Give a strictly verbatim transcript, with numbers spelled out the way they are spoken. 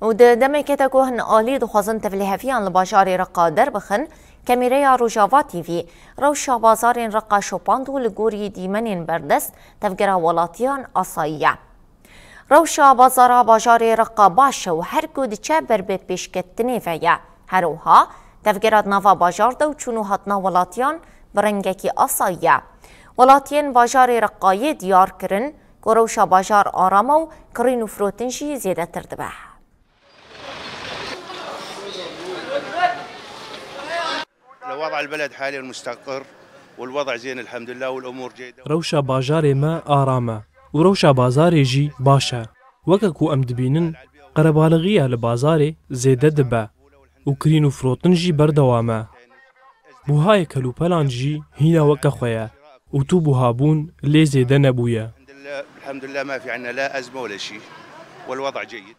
Û di demeke de ku hin alî dixwazin tevlîheviyan li bajarê Reqa derbixin, kemîreya Rojava T V rewşa bazarên Reqa şopand û li gorî dîmenên berdest tevgera welatiyan asayî ye. Rewşa bazara bajarê Reqa baş e û her ku diçe ber bi pêşketinê ve ye. Her wiha tevgera di nava bajar de û çûn û hatina welatiyan bi rengekî asayî ye. Welatiyên bajarê Reqayê diyar kirin ku rewşa bajar aram e û kirîn û firotin jî zêdetir dibe. الوضع البلد حاليًا مستقر، والوضع زين الحمد لله، والأمور جيدة. Rewşa bajarê me aram e û rewşa bazarê jî baş e. Weke ku em dibînin, qerebalixî ya li bazarê zêde dibe û kirîn û firotin jî berdewam e. Buhayê kelûpelan jî hîna weke xwe ye û tu buhabûn lê zêde nebûye. الحمد لله، الحمد لله ما في عنا لا أزمة ولا شيء، والوضع جيد.